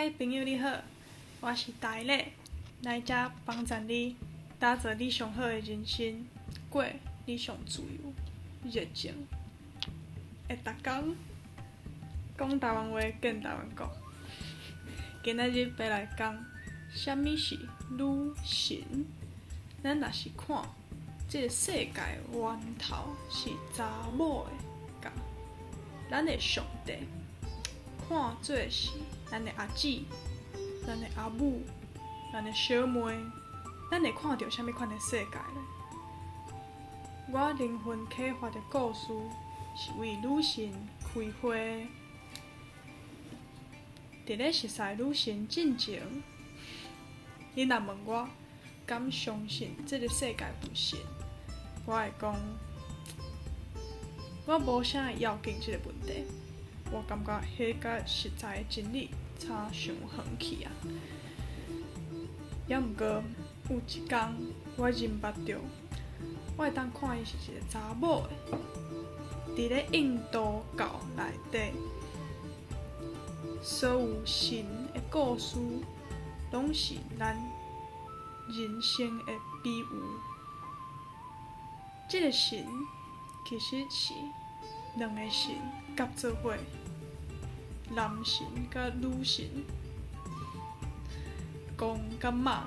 嗨，朋友你好，我是大咧，來遮幫贊你打造你上好的人生，過你上自由、熱情的逐工。講台灣話，見台灣國。今仔日欲來講，啥物是女神？咱若是看這个世界源頭是查某的，共咱的上帝看做是咱的阿姊、咱的阿母、咱的小妹，咱會看著啥物款的世界呢？我靈魂啟發的故事是為女神開花。佇咧熟似女神進前，你若問我敢相信這个世界有神，我會講我無啥會要緊這个問題。我感覺彼佮實在的真理差傷遠去啊！猶毋過有一工，我認捌著，我會當看伊是一个查某的，佇咧印度教內底，所有神的故事，攏是咱人生的比喻。這个神其實是兩个神合做伙，男神佮女神，公佮媽，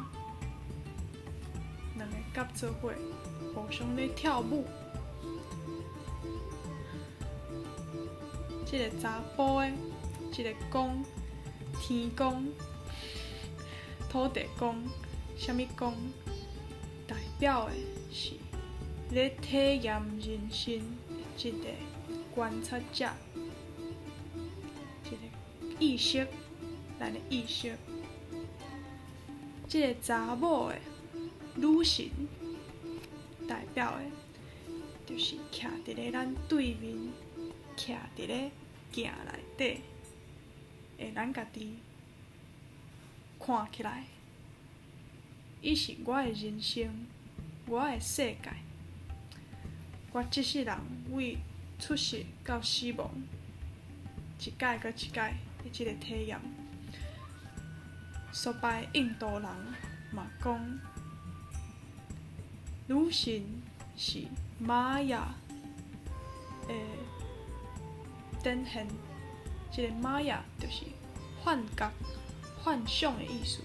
兩个合做伙，互相咧跳舞。這个查埔的，這个公，天公、土地公，啥物公，代表的是咧體驗人生的這个觀察者，這个意識，咱的意識。這个查某的女神，代表的，就是徛佇咧咱對面，徛佇咧鏡內底的咱家己，看起來，伊是我的人生，我的世界。我這世人為出世到死亡，一擺閣一擺的這个體驗。蘇拜印度人嘛講，女神是瑪雅的展現。這个瑪雅就是幻覺、幻想的意思。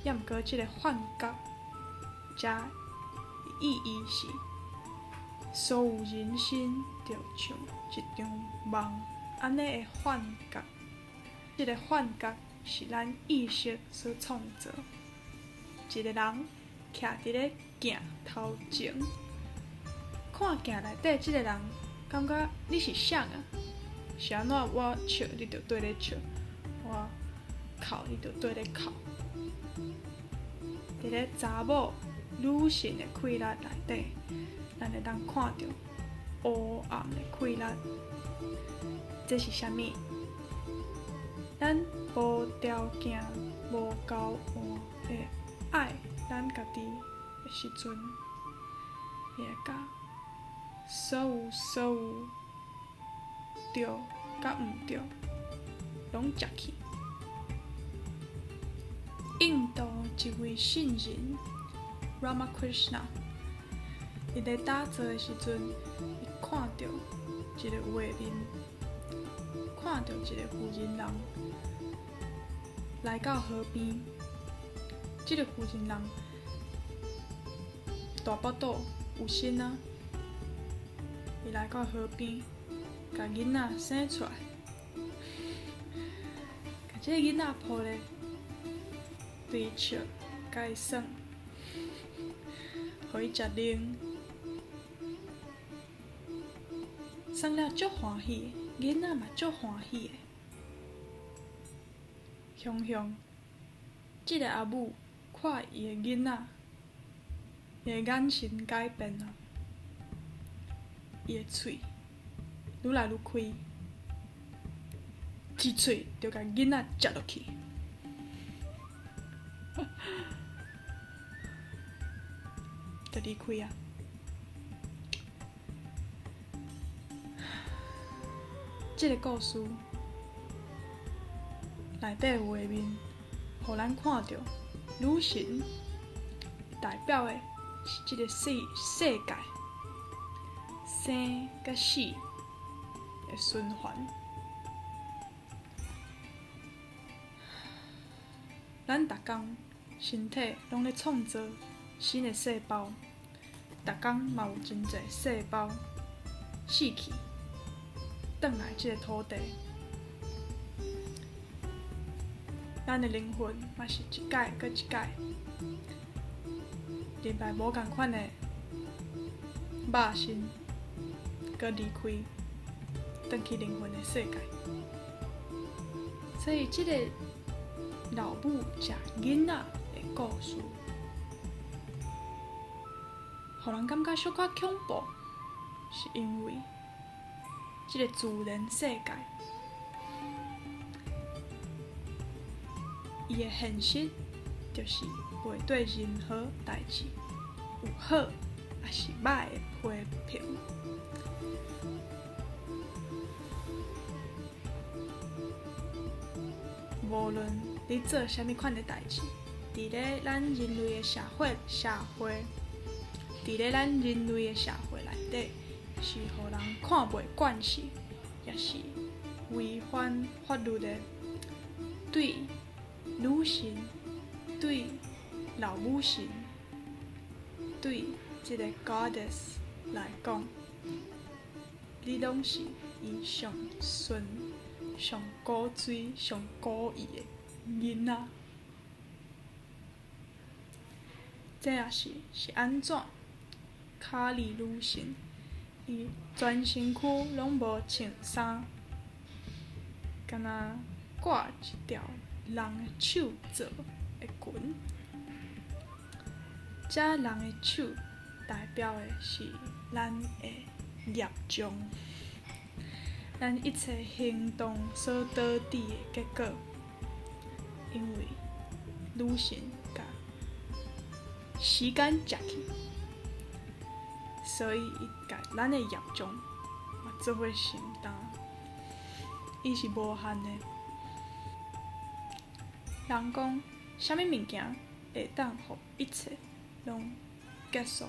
猶毋過，這个幻覺，遮意義是所有人生就像一場夢按呢的幻覺。這个幻覺是咱意識所創造。一个人徛佇咧鏡頭前，看鏡內底這个人，感覺你是誰啊？是按怎我笑，你就綴咧笑；我哭，你就綴咧哭。佇咧查某女性的氣力內底，咱會當看著黑暗的氣力。這是啥物？咱無條件、無交換的愛咱家己的時陣，伊會共所有所有對佮毋對攏食去。印度一位聖人 Ramakrishna，伊咧打坐的時陣，伊看著一个畫面，看著一个婦人人來到河邊。這个婦人人大腹肚有身啊，伊來到河邊，共囡仔生出來，共這个囡仔抱咧，對伊笑，共伊耍，予伊食奶，耍了足歡喜，囡仔嘛足歡喜的。雄雄，這个阿母看伊的囡仔，伊的眼神改變啊，伊的喙愈來愈開，一喙就共囡仔食落去，就離開啊。這个故事，內底畫面，予咱看著女神代表的是這个世界生佮死的循環。咱逐工身體攏咧創造新的細胞，逐工嘛有真濟細胞死去，轉來這个土地。咱的靈魂嘛是一改閣一改，入來無仝款的肉身，閣離開，轉去靈魂的世界。所以這个老母食囡仔的故事，予人感覺小可恐怖，是因為這個自然世界，伊的現實就是袂對任何代誌有好抑是歹的批評。無論你做啥物款的代誌，佇咧咱人類的社會，社會，佇咧咱人類的社會內底，是予人看袂慣勢，也是違反法律的，對女神、對老母神、對這个 Goddess 來講，你攏是伊上純、上古錐、上古意的囡仔。這也是是按怎卡莉女神，伊全身軀攏無穿衫，敢若掛一條人的手做的裙。這人的手代表的是咱的業障，咱一切行動所導致的結果。因為女神共時間食去，所以伊共咱的業障嘛做伙承擔，伊是無限的。人講，啥物物件會當予一切攏結束，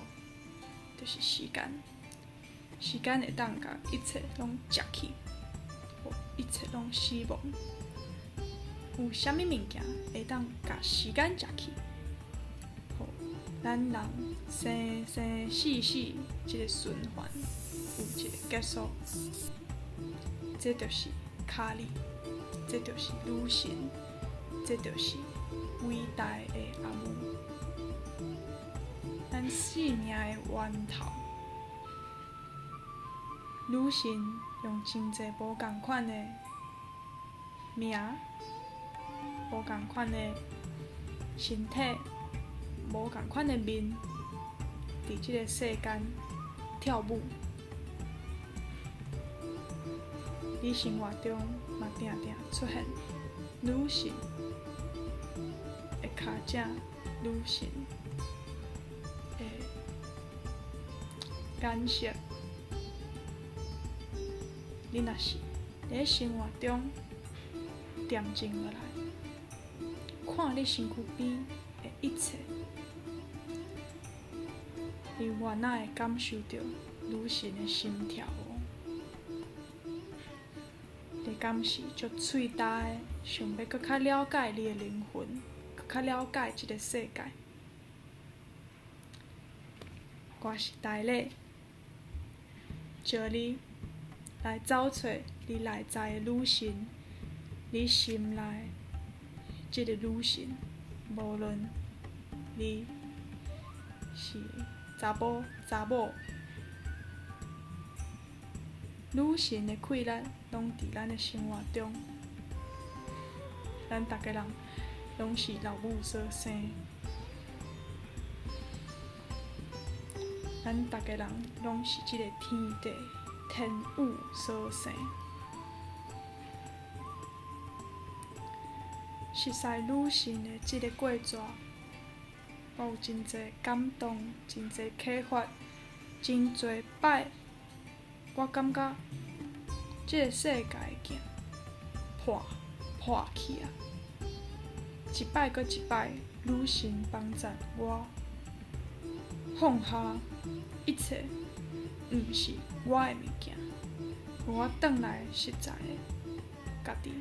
就是時間。時間會當共一切攏食去，予一切攏死亡。有啥物物件會當共時間食去，予咱人生生死死這个循環有一个結束？這就是卡莉，這就是女神，這就是偉大的阿母，咱生命的源頭。女神用真濟無仝款的名，無仝款的身體，無仝款的面，佇這个世間跳舞。你生活中嘛定定出現女神的跤掌，女神的顏色。你若是佇生活中恬靜落來，看你身軀邊的一切，你原來會感受著女神的心跳哦。你敢是足喙焦的，想欲閣較了解你的靈魂，閣較了解這个世界？我是大禮，招你來走揣你內在的女神，你心內這个女神，無論你是查埔查某，女神的氣力攏佇咱的生活中，咱逐家人攏是老母所生，咱逐家人攏是這个天地天母所生。熟似女神的這个過程，我有真濟感動，真濟啟發，真濟擺，我感覺這个世界鏡破破去啊！一擺閣一擺，女神幫贊我放下一切，毋是我的物件，予我轉來實在的家己。